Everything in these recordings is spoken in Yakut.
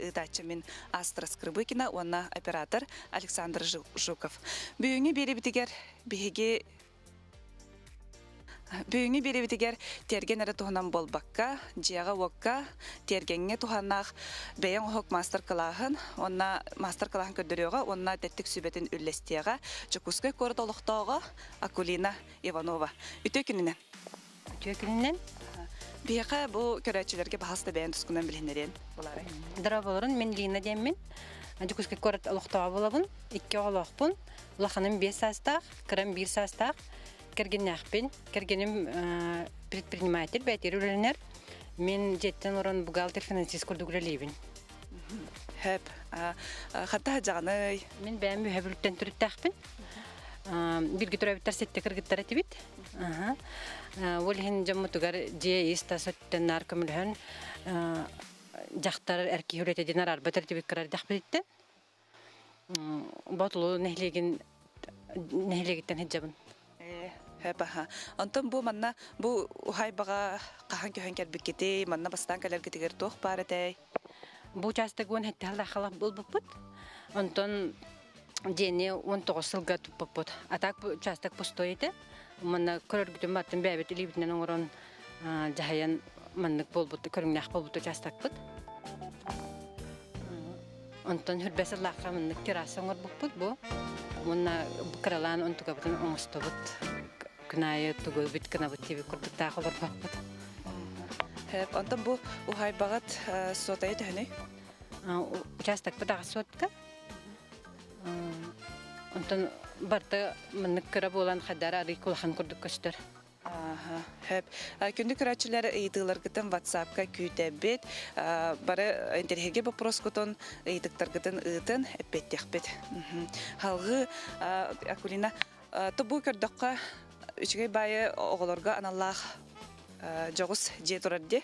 ыытааччы мин Астра Скрыбыкина уонна оператор Александр Жуков. Бүгүҥҥү биэрэбитигэр биһиги Бүгүҥҥү биэрэбитигэр тиэргэн эрэ туһунан буолбакка, дьиэҕэ-уокка, тиэргэҥҥэ туһааннаах бэйэҥ оһох маастар-кылааһын уонна маастар-кылааһын көрдөрүөҕэ уонна тэттик сүбэтин үллэстиэҕэ Дьокуускай куорат олохтооҕо Акулина Иванова. Үтүө күнүнэн! Үтүө күнүнэн! Биһиэхэ бу көрөөччүлэргэ баһас да бэйэн тускунан билиһиннэриэн булаарай? Дорооболорун, мин Лина диэммин. Дьокуускай куорат олохтооҕо буолабын. Икки оҕолоохпун. Улаханым 5 саастаах, кырам 1 саастаах. Кэргэннээхпин. Кэргэним предприниматель, бээтири үлэлэнэр. Мин дьиэттэн олорон бухгалтер-финансист курдук үлэлиибин. Хөп. Хатта дьаҕаный? Мин бэйэм Үһэ Бүлүүттэн төрүттээхпин. Бииргэ төрөөбүттэр сэттэ кыргыттар этибит. Ол иһин дьоммутугар дьиэ ис-тас өттүттэн наар көмөлөһөн дьахтар эр киһи үлэтэ диэн араарбат эрдибит кыра эрдэхпититтэн. Ботулу нэһилиэгин нэһилиэгиттэн сылдьабын. Аха. Онтон бу манна бу уһаайбаҕа хаһан көһөн кэлбиккитий? Манна бастаан кэлэргитигэр туох баар этэй? Бу учаастак 17 сыллаах булбуппут. Онтон дьиэни 19 сылга туппуппут. А так участок пустой этэ. Манна көрөргүтүн баттын бэйэбит илиибитинэн оҥорон дьаһайан маннык буолбут көрүҥнээх буолбут учаастакпыт. Онтон хүрбэ сыллаахха маннык терраса оҥорбуппут бу. Уонна кыралаан онтукабытын оҥостобут. Күн аайы тугу бит гынабыт диэбит курдуктаах олорбоппут. Онтон бу уһаайбаҕыт суотайа төһөнүй? Учаастакпыт аҕыс суотка. Онтон барыта маннык кыра буолан хайдара арый кулахан курдук көстөр. Хөп. Күндү көрөөччүлэр ыйытыыларгытын WhatsApp-ка күүтэбит. Бары интэриэһиргэ боппуруоскутун, ыйытыктаргытын ыытын, эппиэттиэхпит. Халгыы Акулина, бу көрдөххө үчүгэй баайы оҕолорго аналлаах дьоҕус дьиэ турар дии.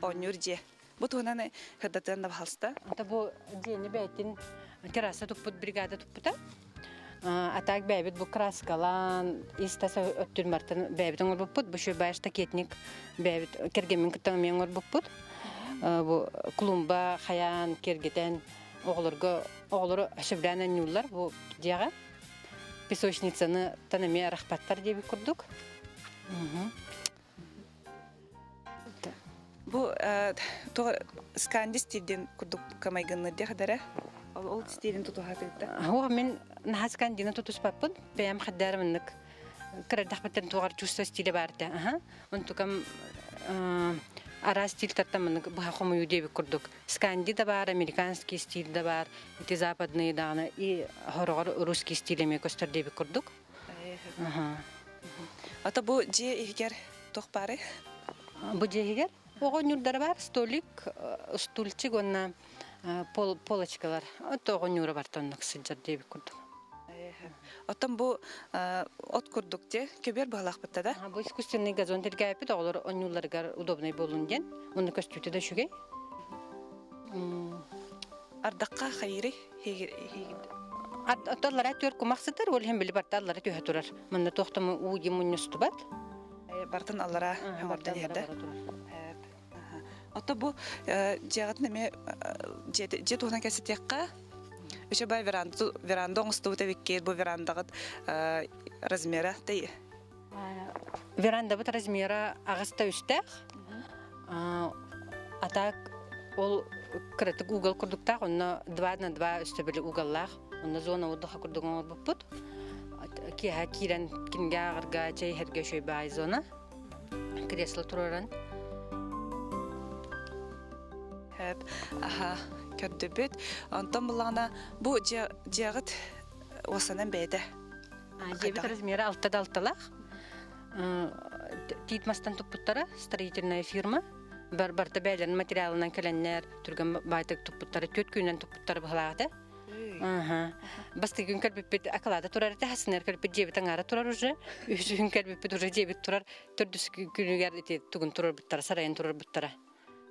Оонньуур дьиэ. Бу туһунан сырдатыан да баһалста. Ата бу дьиэни бэйтин терраса туппут бригада туппута. А так бэйбит бу краскалаан, ис-тас өттүн мартын бэйбит оҥорбуппут. Бу шөбай штакетник бэйбит кэргэммин кытта эмиэ оҥорбуппут. Бу клумба хайаан киэргэтэн оҕолорго оҕолору сөбүлээн анньууллар бу дьиэҕэ. Песочницаны тан эмиэ арахпаттар диэбит курдук. Бу сканди стилдин курдук камайгынныр диэх дэрэ. Ол стилин тутуһатыытта. Оо, мин наһаа скандины тутуспаппын. Бэйэм хаддаар маннык кырардахпыттан туоҕар чувство стиле баар этэ. Аха. Онтукам араас стильтартан маннык быһа хомуйуу диэбит курдук. Сканди да баар, американский стиль да баар, ити западные даҕаны и хороҕор русский стиль эмиэ көстөр диэбит курдук. Ата бу дьиэ иһигэр туох баарый? Бу дьиэ иһигэр оҕонньуурдара баар, столик, стульчик уонна пол, полочкалар. Ото оҕонньуура барта оннук сылдьар диэбит курдук. Оттон бу от курдук дьэ көбүөр быһалаахпытта да? Бу искусственный газон тиргээппит оҕолор оонньуулларыгар удобнай буоллун диэн. Онно көстүүтэ да үчүгэй. Ардахха хайыырый? Аллара түөр кумах сытар, ол иһин били барта аллара түһэ турар. Манна туох да уу дии мунньустубат. Бартын аллара оҥордон иһэрдэ. Ото бу дьиэҕитин эмиэ дьиэ туһунан кэпсэтиэххэ. Үчү бай веранда веранда оҥостубут эбиккит, бу верандаҕыт размера тэй. Верандабыт размера аҕыста үстээх. А так ол кыратык угол курдуктаах, онно 2 на 2 өстөбүлү уголлаах. Онно зона отдыха курдук оҥорбуппут. Киэһэ киирэн кинигэ ааҕарга, чэй иһэргэ үчүгэй баай зона. Кресло туруоран. Аха, көрдүбүт. Онтон буллаҕына бу дьиэҕит уостанан бэйэтэ Дьиэбит размера алта да алталаах. Тиит мастан туппуттара, строительная фирма. Бар барта бэйэлэрин материалынан кэлэннэр, түргэн баайтык туппуттара, түөрт күнүнэн туппуттара быһалаата. Аха. Бастакы күн кэлбиппит акылаата турар этэ, хасынар кэлбит дьиэбит аҥаара турар уже. Үһүс күн кэлбиппит уже дьиэбит турар. Төрдүс күнүгэр ити тугун турарбыттара, сарайын турарбыттара.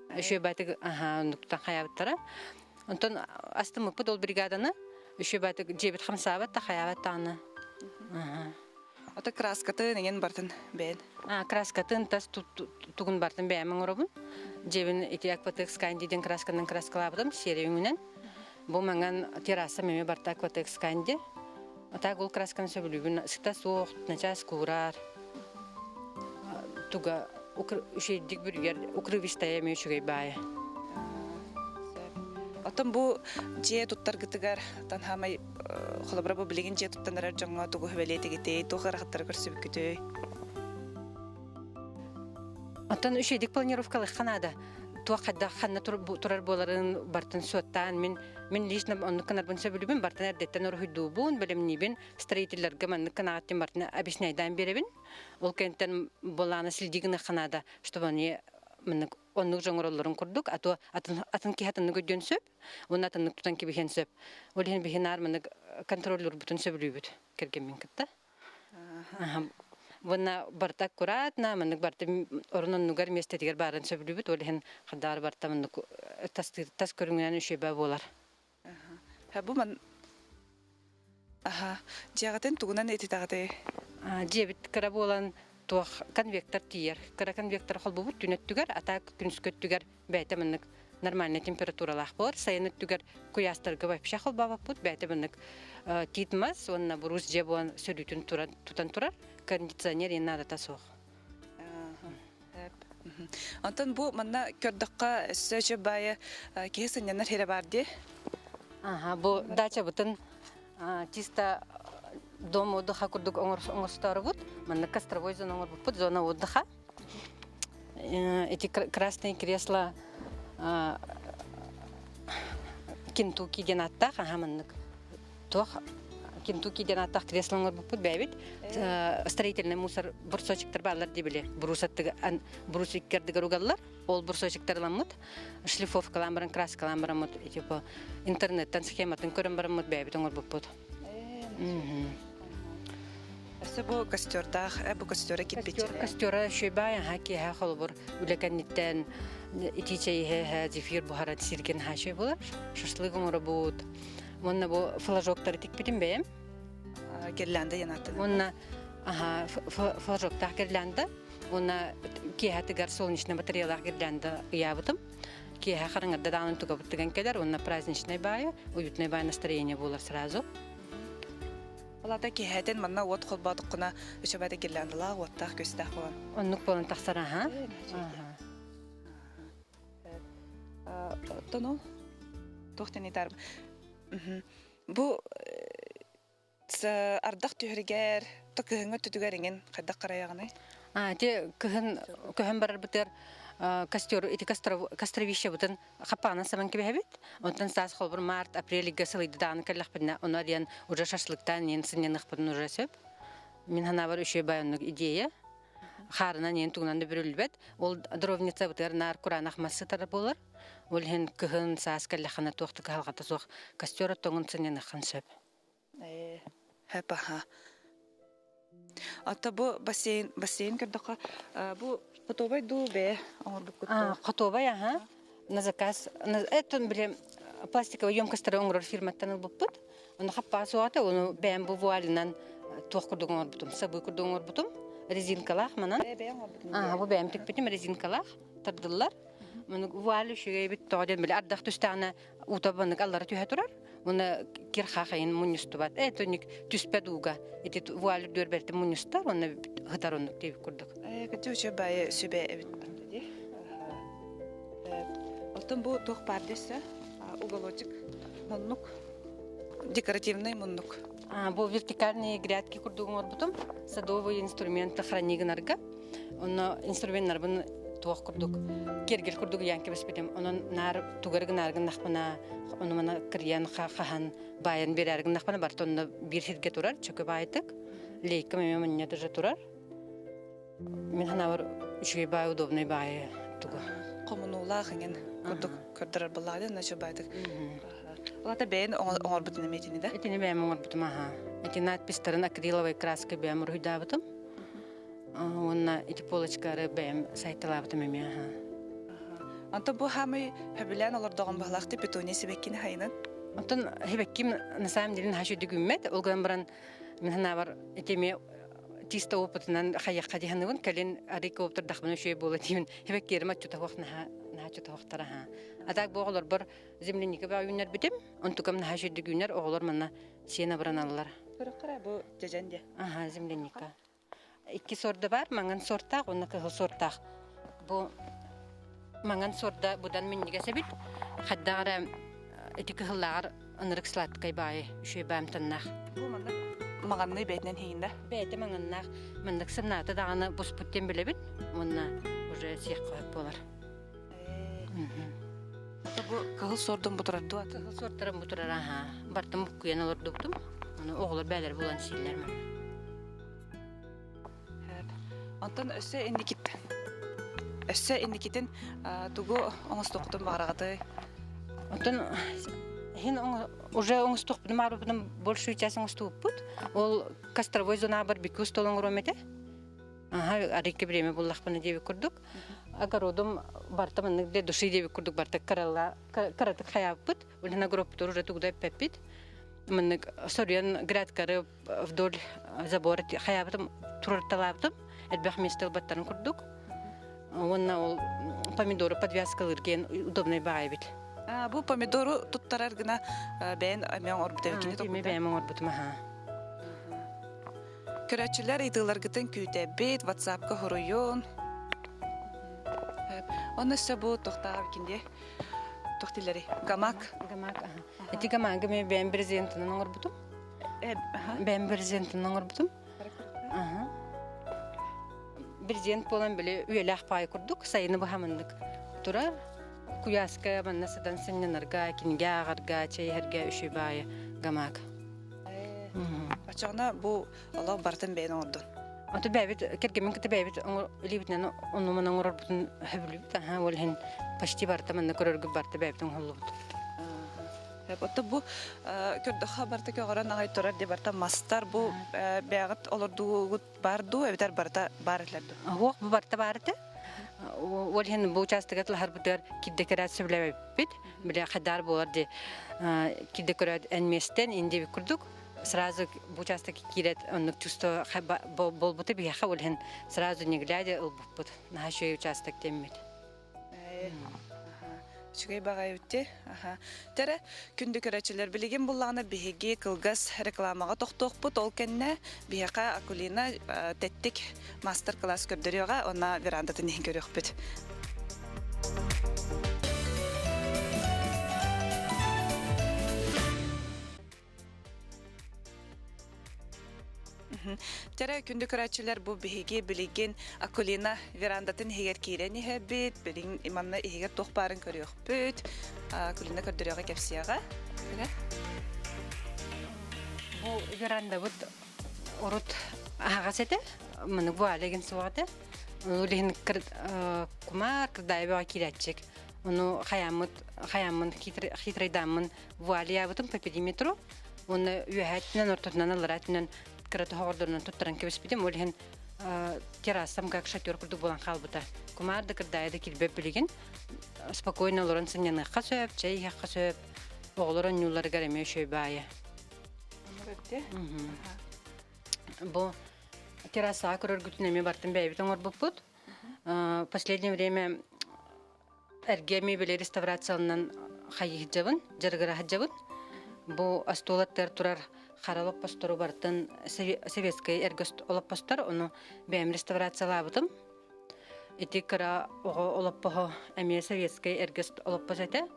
Үчүгэй баайтык аха, оннуктан хайаабыттара. Онтон астыммыппыт ол бригаданы. Үчүгэй баайтык дьиэбит хамсаабат да хайаабат даҕаны. Ото краскатын эҥин бартын бэйэн. А, краскатын тас тугун бартын бэйэм оҥоробун. Дьиэбин ити Aquatex Candy диэн красканан краскалаабытым серия өҥүнэн. Бу маҥан терраса эмиэ барта Aquatex Candy. Так ол красканы сөбүлүүбүн. Сыта суох, начаас куурар. Туга үчүгэйдик бүрүйэр, укрывистая эмиэ үчүгэй баайа. Оттон бу дьиэ туттаргытыгар танхамай холобура бу билигин дьиэ туттан эрэр дьоҥҥо тугу сүбэлиэтигитий, туох ыарахаттары көрсүбүккүтүй? Оттон үчүгэйдик планировкалыахха наада. Туох хайдах ханна турар буоларын бартын суоттаан мин мин лично оннук гынарбын сөбүлүүбүн бартын эрдэттэн уруһуйдуубун, бэлэмниибин, строителлэргэ маннык гынаҕыттын бартын объясняйдаан биэрэбин. Ол кэнниттэн былаана следи гыныахха наада, чтобы они маннык оннук дьон оҥороллорун курдук, а то атын атын киһи атыннык өйдүөн сөп, уонна атыннык тутан кэбиһиэн сөп. Ол иһин биһи наар маннык контроллуурбутун сөбүлүүбүт кэргэммин кытта. Уонна барыта аккуратно, маннык барыта орун оннугар миэстэтигэр баарын сөбүлүүбүт. Ол иһин хадаар барыта маннык тас, тас көрүҥүнэн үчүгэйбэ буолар. Бу ман Аха. Дьиэҕитин тугунан ититэҕитий? Дьиэбит кыра буолан туох конвектор тиийэр. Кыра конвектор холбубут түн өттүгэр, а так күнүскү өттүгэр бэйэтэ маннык нормальный температуралаах буолар. Сайын өттүгэр куйаастарга вообще холбообоппут. Бэйэтэ маннык тиит мас уонна буруус дьиэ буолан сөрүүтүн туран, тутан турар. Кондиционер иэн наадата суох. Онтон бу манна көрдөххө өссө үчүгэй баайы киһи сынньанар сирэ баар дии. Аха, бу дачабытын чисто дом отдыха курдук оҥостоорубут. Манна костровой зона оҥорбуппут, зона отдыха. Эти красные кресла Кентукки диэн ааттаах, аха маннык туох Кентукки диэн ааттаах кресло оҥорбуппут бэйэбит. Строительный мусор брусочектар бааллар дии били. Брус иккердигэр угаллар. Ол брусочектарламмыт, шлифовкалаан баран, краскалаан бараммыт, типа интернеттэн схематын көрөн бараммыт бэйэбит оҥорбуппут. Өссө бу костердаах, бу костера кирпич. Костера шөйбай аха киэһэ холобур үлэ кэнниттэн итии чэй иһэ зефир буһаран сирген хаачый буолар. Шашлык оҥоробут. Уонна бу флажоктары тикпитим бэйэм. Гирлянда янатын. Уонна аха флажоктаах гирлянда. Уонна киэһэтигэр солнечный батареялаах гирлянда ыйаабытым. Киэһэ хараҥарда даҕаны тугабыт тыган кэлэр уонна праздничный баайы, уютный баай настроение буолар сразу. Ол ата киэһэтин манна уот холбоотоххуна үчүгэй гирляндалаах уоттаах күстээх буолан. Оннук буолан тахсар аха. Оттон ол туох тэнитар бу ардах түһэригэр то кыһыҥҥы өттүтүгэр иҥин хайдах харайаҕыный? А те кыһын көһөн барарбытыгар костер ити костровищебытын хаппаанан сабан кэбиһэбит. Онтон саас холбур март, апрель сылыйдыдааны кэллэхпитинэ, ону арыйан уже шашлыктаан иэн сынньаныахпытын уже сөп. Мин санаабар үчүгэй байоннук идея. Хаарынан иэн тугунан да бүрүллүбэт. Ол дровницабытыгар наар кураанах мас сытар буолар. Ол иһин кыһын саас кэллэххинэ туох да кыһалҕата суох костер оттоҥун сынньаныаххын сөп. Хэп аха. Ата бу бассейн бассейн көрдөххө бу хотуобай дуу бэйэ оҥорбуккут А, хотуобай аха. На заказ. Это били пластиковый емкостары оҥорор фирматтан ылбыппыт. Ону хаппаа суоҕата, ону бэйэм бу вуалынан туох курдук оҥорбутум, сабыы курдук оҥорбутум. Резинкалаах манан. Бэйэм оҥорбутум. Аа, бу бэйэм тикпитим резинкалаах тардыллар. Маны вуаль үчүгэй эбит тоҕо диэн били ардах түстэҕинэ уута баннык аллара түһэ турар. Уонна кир хаахайын мунньустубат. Э, тоник түспэт ууга. Ити вуаль үрдүгэр бэртин мунньустар уонна һытар оннук диэбит курдук. Э, кытта үчүгэй баайы сүбэ эбит дии. Оттон бу туох баар дессе уголочек муннук декоративный муннук. А, бу вертикальные грядки курдук оҥорбутум. Садовые инструменты храни гынарга. Онно инструменнарбын туох курдук киэргэл курдук ыйаан кэбиспитим. Онон наар тугары гынаар гыннахпына, ону мана кырыйан хаһан баайан биэрээр гыннахпына барыта онно биир сиргэ турар, чөкө баайтык. Лейкам эмиэ манньа даже турар. Мин санаабар үчүгэй баай, удобный баайы тугу. Хомунуулаах иҥин курдук көрдөрөр былаады, начо баайтык. Ол бэйэн оҥорбутун эмиэ итини да? Итини бэйэм оҥорбутум аха. Ити надпистарын акриловой краской бэйэм уруһуйдаабытым. Уонна ити полочкары бэйэм сайталаабытым эмиэ аха. Онтон бу хаамый хөбүлээн олордоҕун баһылаахты петуния сибэккини хайынан? Онтон сибэкким на самом деле наһаа үчүгэй күммэт. Ол гынан баран мин санаабар ити эмиэ Чисто опытынан хайахха диһаныбын, кэлин арыйка оптурдахпына үчүгэй буола диибин. Эбэккиэрим отчутаһуох наһаа наһаа чутаһуохтара аһаа. А так бу оҕолорбор земляника баа үүннэрбитим. Онтукам наһаа үчүгдүк үүнэр, оҕолор манна сиэн абыраналлар. Көрөххө бу дьэдьэн диэ. Аха, земляника. Икки сорда бар, маҥан сортаах уонна кыһыл сортаах. Бу маҥан сорда будан минньигэс эбит. Хайдах эрэ ити кыһыллааҕар ынырык сладкай баайы үчүгэй баамтаннаах. Бу маннык маҕанныы бэйэтинэн иһииннэ. Бэйэтэ маҥаннаах. Маннык сымнаата даҕаны буспут диэн билэбит. Уонна уже сиэххэ сөп буолар. Бу кыһыл сордун бутурар дуо? Кыһыл сортарын бутурар аха. Бартым буккуйан олордубутум. Ону оҕолор бээлэр булан сииллэр манна. Онтон өссө инникит өссө инникитин тугу оҥостуоххутун баҕараҕытый? Оттон иһин уже оҥостуохпутун баҕарбыппытын большую часть оҥостубуппут. Ол костровой зона барбекю стол оҥоруом этэ. Аха, арыйка время буллахпына диэбит курдук. Огородум барта маннык для души диэбит курдук барта кырала кыратык хайааппыт. Үлэн огородпутугар уже тугу да эппэппит. Маннык соруйан грядкары вдоль забора хайаабытым турарталаабытым элбэх миэстэ ылбаттарын курдук уонна ол помидору подвязкалыыр диэн удобнай баҕайы эбит. Бу помидору туттарар гына бэйэн эмиэ оҥорбут эбиккини Эмиэ бэйэм оҥорбутум аһаа. Көрөөччүлэр ыйытыыларгытын күүтэбит, WhatsApp-ка хоруйун. Онно өссө бу тохтаабы кинди тохтилери гамак. Гамак, аха. Ити гамагы мен бэйэм брезентынан оҥорбутум. Бэйэм брезентин оҥорбутум. Брезент буолан били үйэлээх паай курдук сайыны быһа маннык турар. Куйааска манна сытан сынньанарга, кинигэ ааҕарга, чэй иһэргэ үчүгэй баайы гамак. Оччоҕуна бу олох барытын бэйэн оҥордун. Ото бэйэбит кэргэммин кытта бэйэбит илиибитинэн оннуман оҥорорбутун сөбүлүүбүт. Аха, ол иһин почти барыта манна көрөргүт барыта бэйэбит оҥоһуллубут. Оттон бу көрдөххө барыта көҕөрөн аҕай турар дии барыта мастар бу бэйэҕит олордуугут бар дуу эбэтэр барыта баар этилэр дуу? Уох бу барыта баар этэ. Ол иһин бу учаастагы тылаһарбытыгар кирдэ кэрэт сөбүлээбэппит. Бile хайдаар буолар дии кирдэ көрөөт эн миэстэн индиэбит курдук сразу бу учаастак киирээт оннук чувство буолбута биһиэхэ ол иһин сразу не глядя ылбыппыт. Наһаа үчүгэй учаастак диэммит. Үчүгэй баҕайы Аха. Тэрэ, күндү көрөөччүлэр, билигин буллаҕына биһиги кылгас рекламаҕа тохтуохпут. Ол кэннэ биһиэхэ Акулина тэттик мастер-класс көрдөрүөҕэ, уонна верандатын иһин көрүөхпүт. Тэрэ күндү көрөөччүлэр бу биһиги билигин Акулина верандатын иһигэр киирэн иһэбит. Билигин манна иһигэр туох баарын көрүөхпүт. Акулина көрдөрүөҕэ кэпсиэҕэ. Бу верандабыт урут аһаҕас этэ. Маны бу алегин суох этэ. Ол иһин кумаар кырдаайбаҕа киирээччик. Ону хаяммыт хаяммын хитрайдааммын вуалиябытын по периметру уонна үөһээ өттүнэн ортотунан аллараа өттүнэн кыра тоһоҕордорунан туттаран кэбиспитим ол иһин террасам как шатер курдук буолан хаалбыта кумаар да кырдаайа да киирбэт билигин спокойно олорон сынньаныахха сөп чэй иһиэххэ сөп оҕолор оонньуулларыгар эмиэ үчүгэй баайы бу террасаҕа көрөргүтүн эмиэ бартын бэйэбит оҥорбуппут последнее время Эргэ мебели реставрацияланан хайыһдьабын, дьарыгыраһдьабын. Бу остуолаттар турар хара олоппостору барытын советскай эргэ олоппостор, ону бэйэм реставрациялаабытым. Ити кыра оҕо олоппоһо эмиэ советскай эргэ олоппос этэ.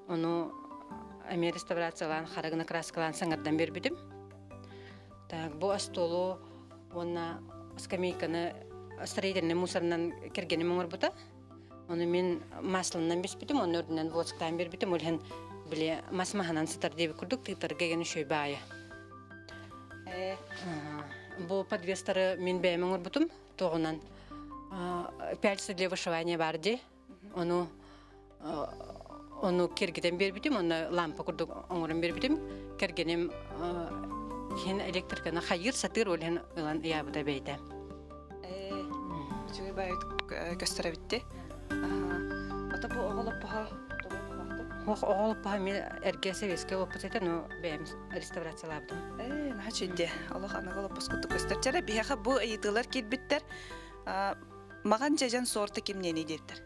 Ону эмиэ реставрациялаан, хара гына краскалаан саҥардан биэрбитим. Так, бу остуолу уонна скамейканы строительный мусорынан кэргэним оҥорбута. Ону мин масланан биспитим, онно үрдүнэн восктаан биэрбитим. Ол иһин били мас маһынан сытар диэбит курдук тыытарга эгэн үчүгэй баайа. Бу подвестары мин бэйэм оҥорбутум туоҕунан пяльцы для вышивания бар дии. Ону ону киргитэн биэрбитим, онно лампа курдук оҥорон биэрбитим. Кэргэним иһин электриканы хайыыр сатыыр, ол иһин ылан ыйаабыта бэйэтэ. Үчүгэй баайыт көстөр эбитти. Ата бу оҕолоппоһо. Ох, оҕол паһами эргэ советскай оппут этэ, но бэйэм реставрациялаабытым. Ээ, наһаа үчүгэй. Олох аныгы олоппос курдук көстөр. Чэрэ, биһиэхэ бу ыйытыылар киирбиттэр. Маҕан дьэдьэн сорта кимниэний диэбиттэр.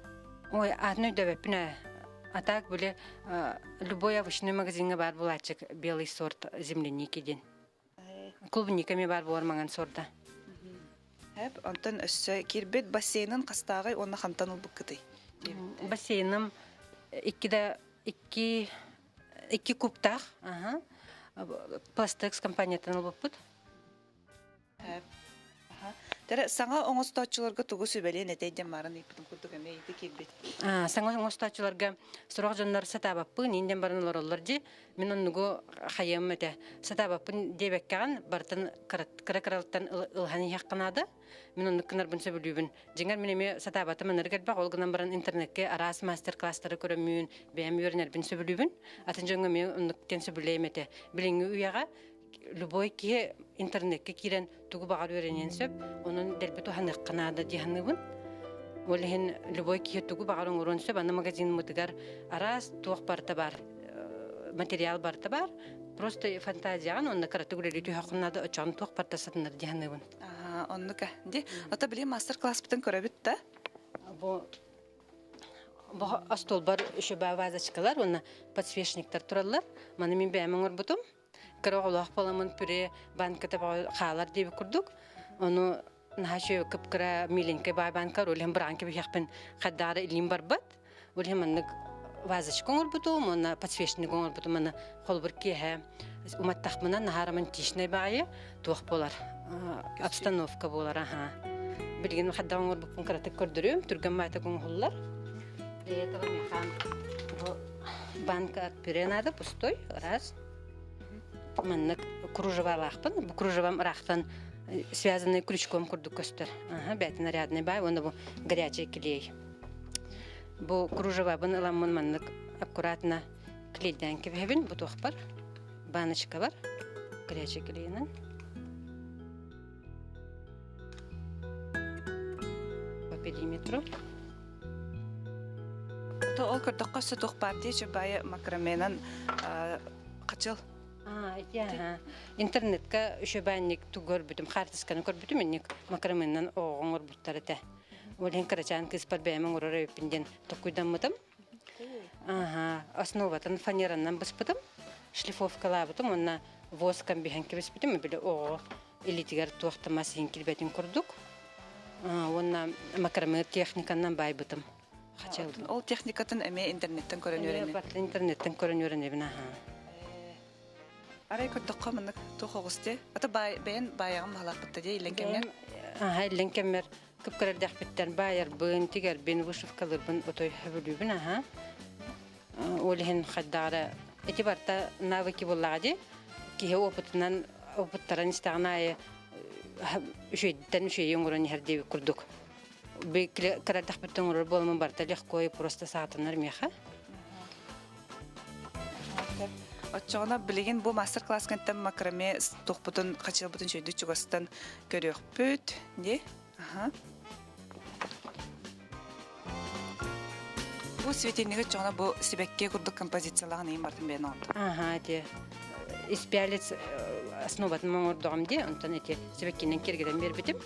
Ой, атын өйдөбөппүн ээ. А так были любой овощной магазиҥҥа баар булааччык белый сорт земляники диэн. Клубника эмиэ баар буолар маҥан сорда. Эп, онтон өссө киирбит бассейнын хастааҕый уонна хантан ылбыккытый? Бассейным икки да икки икки кубтаах. Аха. Пластекс компаниятын ылбыппыт. Тэрэ саҥа оҥостооччуларга тугу сүбэлиэн этэй диэн маарын ыйыппытым курдук эмиэ ыйытыы киирбит. Саҥа оҥостооччуларга сорох дьоннор сатаабаппын, инден баран олороллор дии. Мин оннугу хайыам этэ. Сатаабаппын диэбэккэҕин барытын кыра-кыралыттан ылһан иһиэххэ наада. Мин оннук гынарбын сөбүлүүбүн. Дьиҥэр мин эмиэ сатаабатым ынырык элбэх, ол гынан баран интернеккэ араас мастер-класстары көрөммүн, бэйэм үөрэнэрбин сөбүлүүбүн. Атын дьоҥҥо эмиэ оннук диэн сөбүлэйим этэ. Билиҥҥи үйэҕэ любой киһи интернеккэ киирэн тугу баҕар үөрэниэн сөп, онон дэлби туһаныахха наада дии саныыбын. Ол иһин любой киһи тугу баҕар оҥоруон сөп. Аны магазиммытыгар араас туох барыта баар, материал барыта баар. Просто фантазияҕын уонна кыратык үлэлии түһүөххүн наада, оччоҕун туох барыта сатанар дии саныыбын. Оннука. Ди, ото били мастер-класспытын көрөбүт да? Бу Бу остуолбар үшүбэ вазочкалар уонна подсвечниктар тураллар. Маны мин бэйэм оҥорбутум. Кыра оҕолоох буоламмын пюре банката хаалар диэбит курдук. Ону наһаа үчүгэй кып-кыра миленькэй баай банка ол иһин быраан кэбиһиэхпин хайдаҕа да илиим барбат. Ол иһин маннык вазочка оҥорбутум уонна подсвечник оҥорбутум маны холобур киэһэ уматтахпына наһаа романтичнай баайы туох буолар обстановка буолар аха билигин хайдах оҥорбуппун кыратык көрдөрүөм түргэн баайтык оҥоһуллар для этого миэхэ бу банка от пюре надо пустой раз маннык кружевалаахпын бу кружевам ыраахтан связанный крючком курдук көстөр аха бээтин нарядный баай уонна бу горячий клей бу кружевабын ыламмын маннык аккуратно клейдээн кэбиһэбин бу туохпар баночкабар горячий клейинэн по периметру То ол көрдөххө өссө туох партия чубайы макраменан хачыл. Интернетка үчүбээнник ту көрбүтүм, хаартысканы көрбүтүм, инник макраменнан оҕоҥ оҥорбуттар этэ. Ол иһин кырачаан кыыспар бэйэм оҥорор эбиппин диэн толкуйдаммытым. Аха, основатын фанеранан быспытым, шлифовкалаабытым уонна воском биһэн кэбиспитим, били оҕо илиитигэр туох да мас иһин кирбэтин курдук. Уонна макраме техниканан байбытым. Хачалдым. Ол техникатын эмиэ интернеттен көрөн үөрэнэбин. Интернеттен көрөн үөрэнэбин аха. Арай көрдөххө маннык туох оҕус дии. Ата бэйэн баайаҕын баһалаахпытта дии иллэҥ кэмҥэр. Аха, иллэҥ кэммэр кып-кыра эрдэхпиттэн баайарбын, тигэрбин, вышивкалыырбын отой сөбүлүүбүн аха. Ол иһин хайдаҕа ити барыта навыки буоллаҕа дии. Киһи опытынан опыттаран истэҕин аайы үчүгэйдэн үчүгэйи оҥорон иһэр диэбит курдук. Кыра эрдэхпиттэн оҥорор буоламмын барыта легко и просто саатанар миэхэ. Оччоҕуна билигин бу мастер-класс кэнниттэн макраме туохпутун хачыалбытын үчүгэйдик чугастан көрүөхпүт дии. Аха. Бу светильниги оччоҕуна бу сибэкки курдук композициялаах иһин бартын бэйэн оҥордум. Аха, ити испиалец основатын оҥордоҕум дии, онтон ити сибэккинэн киэргэтэн биэрбитим.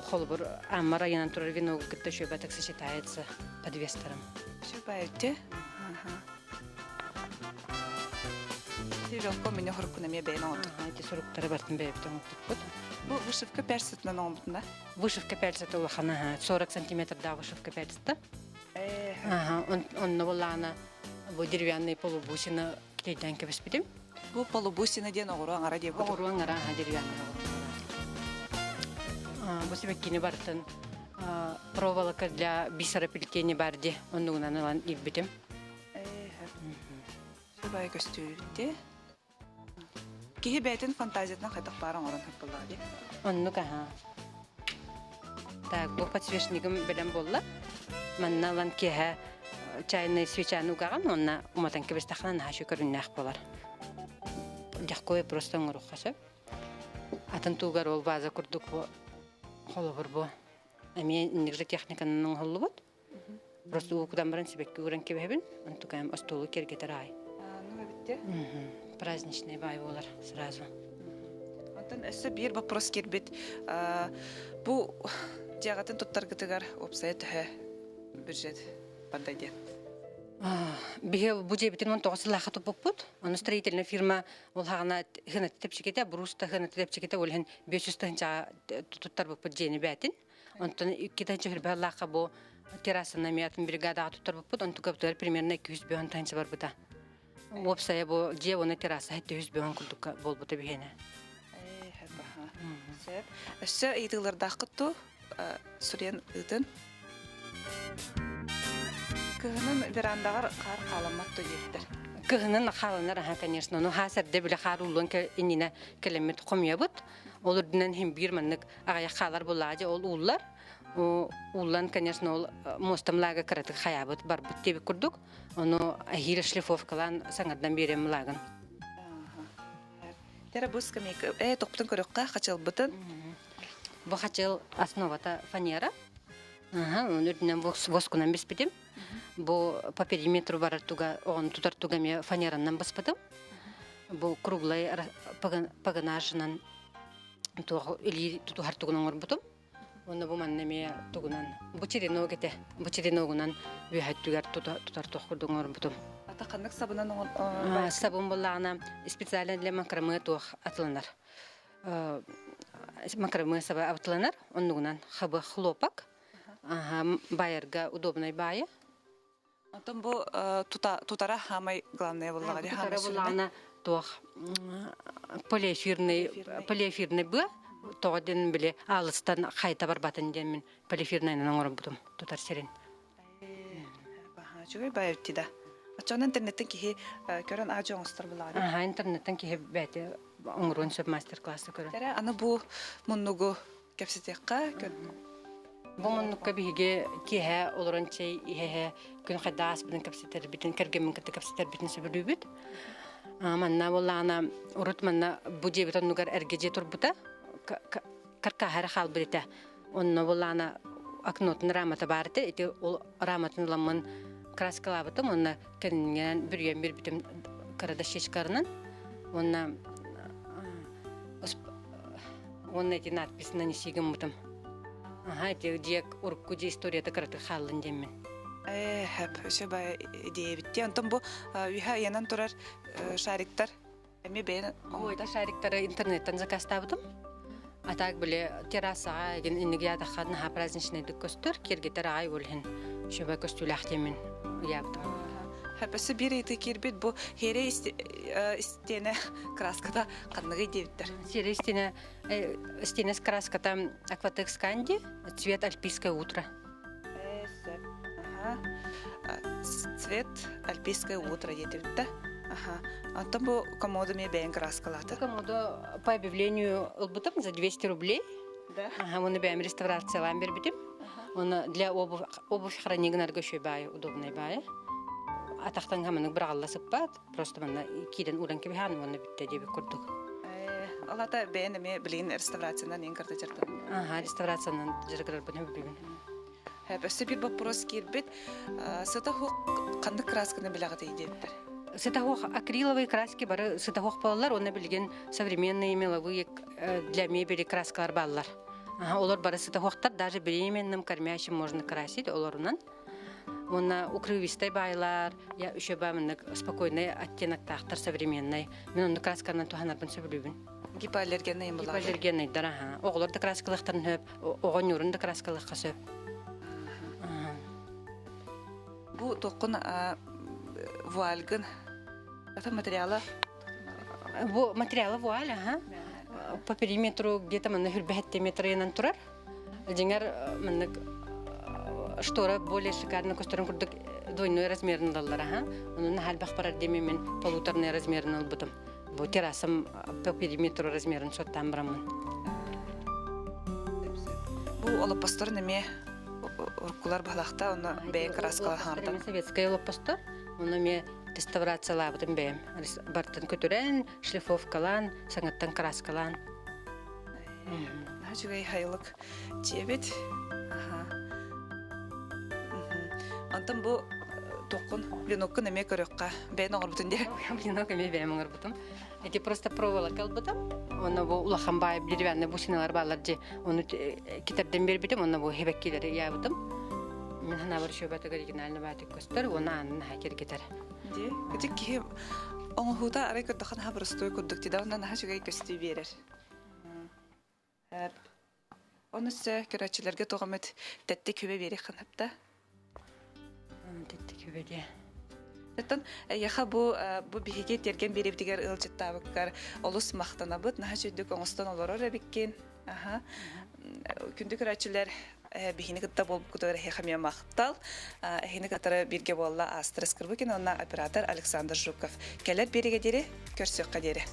Холобур, Амма районан турар вино кытта үчүгэй так сочетается подвестарым. Үчүгэй Аха. Велко меня хоруккун эмиэ бэйэн оҥордум. Ити суруктары бартын бэйэбит оҥордуппут. Бу вышивка перситынан оҥорбутун да? Вышивка пяльцата улахана, 40 сантиметрдаах вышивка пяльцата. Ага, онно буллаана бу деревянный полубусина клейдээн кэбиспитим. Бу полубусина диэн оҕуруо аҥара диэбит. Оҕуруо аҥара, деревянный оҕуруо. Бу сибэккини барытын проволока для бисероплетения бар ди оннугунан ылан илбитим. Субай көстүүбүт Киһи бэйэтин фантазиятынан хайдах баар оҥорон хаппыллаҕа дии. Оннук аһаа. Так, бу подсвечнигым бэлэм буолла. Манна ылан киэһэ чайный свечаны угаҕын уонна уматан кэбистэххинэ наһаа үчүгэй көрүҥнээх буолар. Легко и просто оҥоруохха сөп. Атын туугар ол ваза курдук бу холобур бу эмиэ инник же техниканан оҥоһуллубут. Просто уу кутан баран сибэкки ууран кэбиһэбин. Онтукайым остуолу киэргэтэр аай. Ну эбитте. Праздничный баай буолар сразу. Онтон өссө биир вопрос киирбит. Бу дьиэҕитин туттаргытыгар уопсайа төһө бюджет барда диэн? Биһи бу дьиэбитин 19 сыллаахха туппуппут. Ону строительная фирма ол хаҕана хынаты тэпчикетэ, бруста хынаты тэпчикетэ ол иһин 500 тыһынчаҕа туттарбыппыт дьиэни бээтин. Онтон 2 тыһынча хүрбэһэллаахха бу террасаны эмиэ атын бригадаҕа туттарбыппыт. Онтукабытыгар примерно 200 бөһөн тыһынча барбыта. Уопсайа бу дьиэ уонна терраса 700 бөһөн курдукка буолбута биһиэнэ. Сөп. Өссө ыйытыылардааххыт дуу? Суруйан ыытын. Кыһынын верандаҕар хаар хааламмат дуо диэбиттэр. Кыһынын хааланар аха, конечно. Ну хаас эрдэ биле хаар ууллан иннинэ кэлэммит хомуйабыт. Ол үрдүнэн хим биир маннык аҕыйах хаалар буллаҕа дьэ ол ууллар. Ууллан, конечно, ол муостам лаага кыратык хайаабыт барбыт диэбит курдук. Ону эһиил шлифовкалаан саҥардан биэриэм лагын. Тера бу скамейка тохтон көрөххө хачылбытын. Бу хачыл основата фанера. Аха, оны үрдүнэн воскунан биспитим. Бу по периметру барар туга, оҕону тутар туга эмиэ фанеранан баспытым. Бу круглай погонажынан туох илии тутуһар тугун оҥорбутум. Уонна бу манна эмиэ тугунан бу черенок этэ. Бу череногунан үөһэттүгэр тутар туох курдук оҥорбутум. Ата ханнык сабынан Сабын буллаҕына специально для макраме туох атыланар. Макраме саба атыланар. Оннугунан хабы хлопок. Байарга удобный баайы. Онтон бу тутара хаамай главное буоллаҕа дии Тутара буллаҕына туох полиэфирный полиэфирный быа тоҕо диэн били аалыстан хайта барбатын диэн мин полиэфирнайынан оҥорбутум тутар сирин. Үчүгэй баайыт да. Оччоҕуна интернеттэн киһи көрөн аадьы оҥостор булаҕа. Аха, интернеттэн киһи бэйэтэ оҥоруон сөп мастер-классы көрөн. Тэрэ аны бу муннугу кэпсэтиэххэ Бу муннукка биһиги киэһэ олорон чэй иһэ-иһэ күн хайдах ааспытын кэпсэтэрбитин, кэргэммин кытта кэпсэтэрбитин сөбүлүүбүт. Манна буоллаҕына урут манна бу дьиэбит оннугар эргэ дьиэ турбута, каркаһа эрэ хаалбыт этэ. Онно буоллаҕына окнотун рамата баар этэ. Ити ол раматын ыламмын краскалаабытым уонна кэннинэн бүрүйэн биэрбитим кыра дощечкарынан. Уонна Уонна ити надпись нанеси гыммытым. Аха, ити дьиэ урукку дьиэ историята кыратык хааллын диэммин. Ээ, хөп, өсө бай идеябитти. Онтон бу үһэ ыйанан турар шариктар эмиэ бэйэн Ой, шариктары интернеттен заказтаабытым. А так били террасаҕа эгин инниги ятахха наһаа праздничныйдык көстөр, киэргэтэр аҕай ол иһин шөбө көстүүлээх диэммин ыйаабытым. Хөп, өссө биир ыйытыы киирбит бу хиэрэ истиэнэ краската ханныгый диэбиттэр. Серый стена, стена с краската Акватекс Канди, цвет альпийское утро. Ага. Цвет альпийское утро диэтибит да. Ага. Онтон бу комоду мен бэйэн краскалаата. Комоду по объявлению ылбытым за 200 рублей. Да. Ага, оны бэйэм реставрациялаан бербитим. Оны для обувь, обувь хранигнарга еще баайы, удобный баайы. Атахтан хаманык быраҕалла сыппат. Просто манна киирэн ууран кэбиһээн уонна бүттэ диэбит курдук. Ол ата бэйэн эмиэ билигин реставрациянан иин карта дьарыктанан. Аха, реставрациянан дьарыгырарбын сөбүлүүбүн. Өссө биир боппуруос киирбит. Сыта-хуох ханнык красканы билэҕитий диэбиттэр. Сытахуох акриловые краски бары сытахуох буолаллар уонна билигин современные меловые для мебели краскалар бааллар. Олор бары сытахуохтар, даже беременным кормящим можно красить олорунан. Уонна укрывистай баайлар, я еще маннык спокойный оттеноктаахтар современный. Мин онну красканан туһанарбын сөбүлүүбүн. Гипоаллергенный булар. Гипоаллергенныйдар, аха. Оҕолор да краскалыахтарын сөп, оҕонньорун да краскалыахха сөп. Бу туоххун вуальгын это материала? Бу материала вуаль, аха. По периметру где-то манна хүрбэһэттэ метрынан турар. Дьиҥэр маннык штора более шикарно көстөрүн курдук двойной размерин ылаллар аха. Онон наһаа элбэх барар диэмин мин полуторный размерин ылбытым. Бу террасам по периметру размерин суоттаан бараммын. Бу олоппосторун эмиэ уруккулар баһылахта, онно бэйэҥ краскалаһаҥардан. Советскай олоппостор, ону эмиэ реставрациялаабытым бэйэм. Бартын көтүрэн, шлифовкалаан, саҥаттан краскалаан. Үчүгэй хайылык дьиэбит. Онтон бу туоххун веноккун эмиэ көрүөххэ. Бэйэн оҥорбутун дии. Венок эмиэ бэйэм оҥорбутум. Эти просто проволока ылбытым. Онно бу улахан баай деревянный бусиналар бааллар дьи. Ону китэрдэн биэрбитим, онно бу хебеккилери ыйаабытым. Мин санаабар шөбөтөг оригинальный баатык көстөр, уонна аанын наһаа киргитэр. Дии. Ити киһи оҥоһуута арай көрдөххө наһаа боростуой курдук дии да онно наһаа үчүгэй көстүү биэрэр. Ону өссө көрөөччүлэргэ туох эмит тэттик хүбэ биэриэххин сөп Тэттик хүбэ диэ. Оттон эйиэхэ бу бу биһиги тиэргэн биэриибитигэр ыалдьыттаабыккар олус махтанабыт, наһаа үчүгдүк оҥостон олорор эбиккин. Аха. Күндү көрөөччүлэр, биһини кытта буолбуккутугар эһиэхэ эмиэ махтал. Эһини кытары бииргэ буолла Астра Скрыбыкин уонна оператор Александр Жуков. Кэлэр биэригэ диэри, көрсүөххэ диэри.